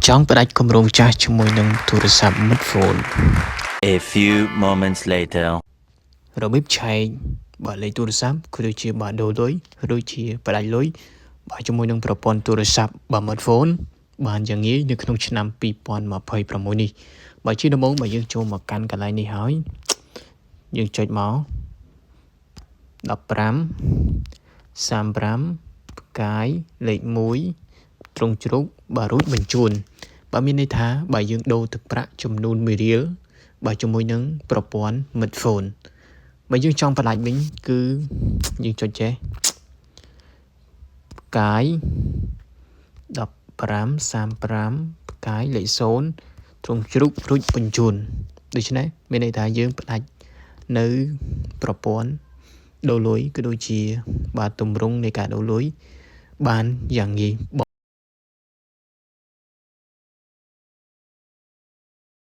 ចង់ផ្ដាច់គម្រោងចាស់ជាមួយនឹងទូរស័ព្ទ Metfone។ A few moments later. របៀបឆែកបាទលេខទូរស័ព្ទគឺដូចជាបាទដូរលុយឬជាផ្ដាច់លុយបាទជាមួយនឹងប្រព័ន្ធទូរស័ព្ទបាទ Metfone បានយ៉ាងងាយនៅក្នុងឆ្នាំ2026នេះបើជាដំបូងបើយើងចូលមកកាន់កន្លែងនេះហើយយើងចុចមក15 35ផ្កាយលេខ1ទ្រុងជ្រូកបាទរួចបញ្ជូនបើមានន័យថាបើយើងដូរទឹកប្រាក់ចំនួន1រៀលបាទជាមួយនឹងប្រព័ន្ធ Metfone បើយើងចង់ផ្ដាច់វិញគឺយើងចុចចេះផ្កាយ15 35ផ្កាយលេខ0ទ្រុងជ្រូករួចបញ្ជូនដូច្នេះមានន័យថាយើងផ្ដាច់នៅប្រព័ន្ធដូរលុយក៏ដូចជា បាទទម្រង់នៃការដូរលុយបានយ៉ាងងាយ។